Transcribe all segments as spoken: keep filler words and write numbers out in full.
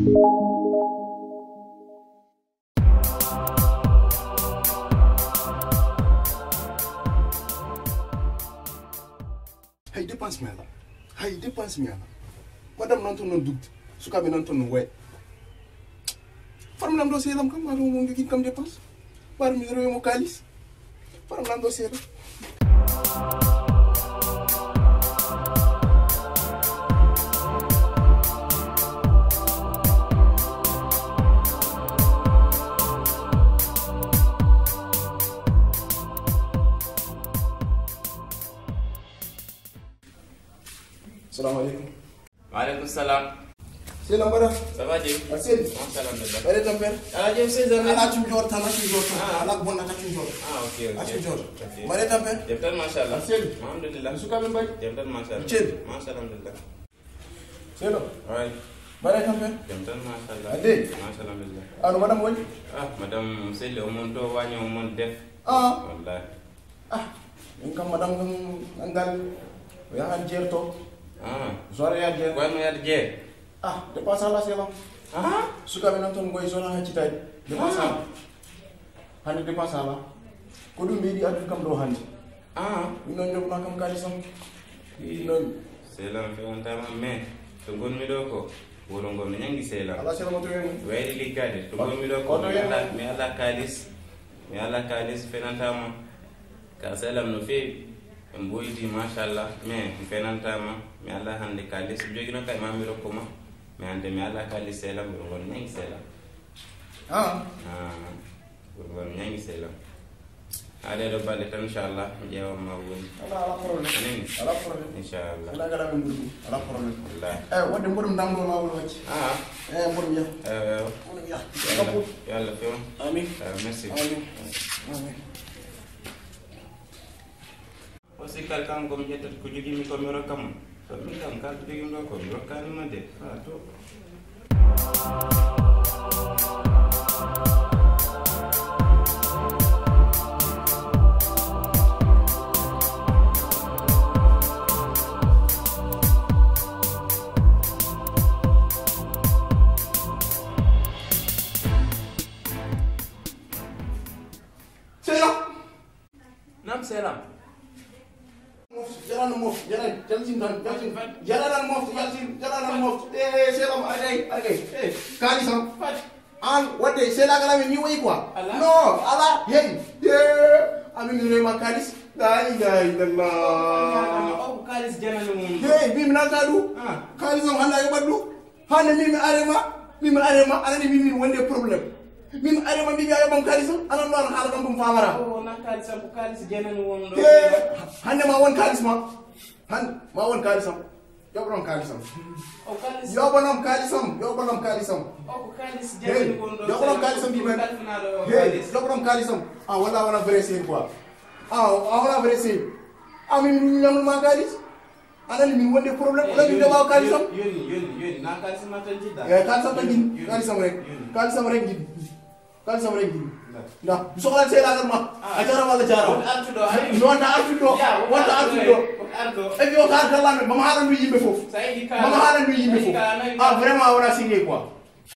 Hay dépense mi ala. Hay dépense mi ala. Madame nan toon non dugde. Sukaaɓe nan toon no woya. Farmi lam ɗo seelam kam, maa ɗum mo jogiin kam dépense. Ɓaar mi rewe mo kaalis. Farmi lam ɗo seelam. Salamu aleykum. Waaleykum salam. Seydi Lam, mbaɗa? Ça va, Jim? A selli? Machallah, alhamdulillah. Mbaɗe tampere? Ala, Jim, seize heures. Ala cum joor tan, ala cum joor tan. Ah. Ala ko bonnata cum joor. Ah, ok, ok. Ala cum joor. Ok. Mbaɗe tampere? Jam tan, machallah. A selli? Alhamdulillah. Sukaaɓe mbaɗi? Jam tan, machallah. Selli? Machallah, alhamdulillah. Seydi Lam? Oui. Mbaɗe tampere? Jam tan, machallah. A dey? Machallah, alhamdulillah. Ano madame woni? Ah, madame selli, o mon to waño, o mon def. Ah. Wallahi. Ah, min kam madame kam angal o yahan jeer to. Ah. Soirée yaha jeer. Ko wayno yaade jeer? Ah, dépense ala seydi Lam. Ah? Sukaaɓe nan toon ngoy sona haccitaade. Dépense ala. Hannde dépense ala. Ko ɗum ɓe yiɗi addude kam ɗo hannde. Ah. Min noon jogomaa kam kaalis am. Ii. Noon. Seydi Lam fewnantaama, mais to ngonmi ɗo ko wuro ngo mi ñanngi seydi Lam. Ala seydi Lam, to wayri liggaade. To ngonmi ɗo ko mi ala, mi ala kaalis. Mi ala kaalis, fenantaama. Ka seydi Lam no feewi. En mboydi, machallah. Mais mi fenantaama. Mi ala hannde kaalis. Mi jogino kay ma mi rokku ma. Mais hannde mi ala kaalis seydi Lam, wuro ngo mi ñanngi seydi Lam. Ah. Ah. Wuro ngo mi ñanngi seydi Lam. Haa ɗee ɗoo balɗe tan, inchallah, mi ƴeewan ma woni. Ala, ala problème. Anani? Ala problème. Inchallah. Ala gala min ɓuri ɗum. Ala problème. Wallahi. Eh, wonde mboɗo mi damɗo laawol wacce. Ah. Eh, mboɗo mi yaha. Eh, eh. Mboɗo mi yaha. Yo Allah, yo Allah feewan. Amin. Eh, merci. Amin. Amin. O sikkal kanko mi ƴettata ko jogiimi ko mi rokka mo. Kono min kam kala ko jogiimi ɗo ko mi rokkaani mo de. Ah, to. Seydi Lam. Naam, Seydi Lam. Mofti, jaran mofti, jaran, jaltin tan, jaltin. Jaran mofti, jaltin, jaran mofti. Eh, Seydi Lam, argay, argay. Eh, kaalis am. An, wadde, Seydi Lam, mi wayi quoi. Ala. Non, ala, hey. Eh, amin, mi rema kaalis. La ilaha illallah. O ko kaalis janani mon. Hey, bi mi nata du. Ah. Kaalis am hannde yoɓat du. Hannde min mi are ma, min mi are ma, aɗa anndi min min wonde problème. Min mi are ma, mbiɗa yoɓam kaalis am, aɗa anndi haala kam ɗum famara. O wona kaalis am, ko kaalis janani won ɗo. Te, hannde ma won kaalis ma. Hannde ma won kaalis am. Yoɓanon kaalis am. O kaalis. Yoɓanon kaalis am, yoɓanon kaalis am. O ko kaalis janani won ɗo. Yoɓanon kaalis am, mbiɗa. Hey, yoɓanon kaalis am. Ah, walla wona vrai sérieux quoi. Ah, a wona vrai sérieux. Ah, min, min, min, ma kaalis. Aɗa anndi min wonde problème, wala min ndewa kaalis am? Yoni, yoni, yoni, na kaalis ma tan jiɗɗa? Eh, kaalis am tan jiɗmi, kaalis am rek. Kaalis am rek jiɗmi. Kaalis am rek jiɗmi. Nda, mi sohla seeɗa ma. Ah. A jaaraama, Allah jaaraama. Wonta artuɗo, ari. Mi wonta artuɗo. Ya, wonta artuɗo. Wonta artuɗo. E ɓe o kaar kala, mama haala ndu yimɓe fof. Mama haala ndu yimɓe fof. Ah, vraiment, a wona sérieux quoi.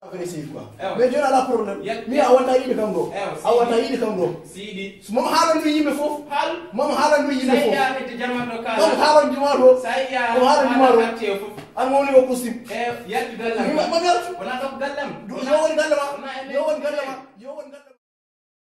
Après, c'est quoi? Ewa. Mais jooni ala problème. Yalti. Mi a wonta yiide kam ɗo. Ewa, a wonta yiide kam ɗo. Sidi. Mama haala ndu yimɓe fof. Haal. Mama haala ndu yimɓe fof. Sa yiya hedde jama ɗo kala. Mama haala juma ɗo. Sa yiya. Mama haala juma ɗo. Quartier fof. An woni o kustim. E yalti gallam. Mi ma, ma mi yaltu. Wona kam gallam. Yo woni galle ma. Wona e yo woni galle ma. Yo woni galle ma.